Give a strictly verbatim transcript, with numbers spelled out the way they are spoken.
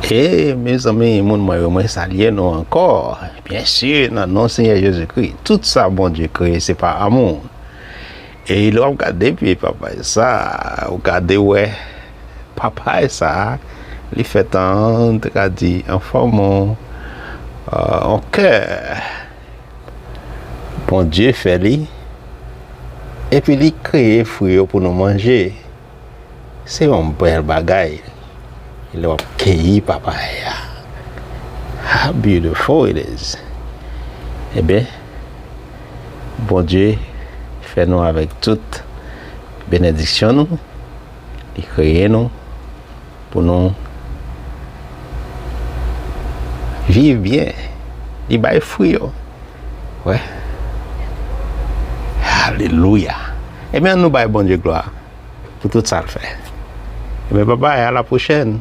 E mezanmi, moun mwen yo, mwen salye nou ankò. Byen si, nan non Senyè Jezikri, tout sa Bondye kreye se pa amou. E lè w ap gade pye papay sa, ou gade wè papay sa, li fèt an, te ka di, an fòm, an, an kè. Bondye fè li, epi li kreye fwi yo pou nou manje. Se yon bèl bagay. Lè w ap keyi papay a. How beautiful it is. Ebyen, Bondye fè nou avèk tout benediksyon nou. Li kreye nou pou nou viv byen. Li bay fwi yo. Wè. Alelouya. Ebyen, ann nou bay Bondye glwa pou tout sa l fè. Ebyen, babay, a la pwochèn.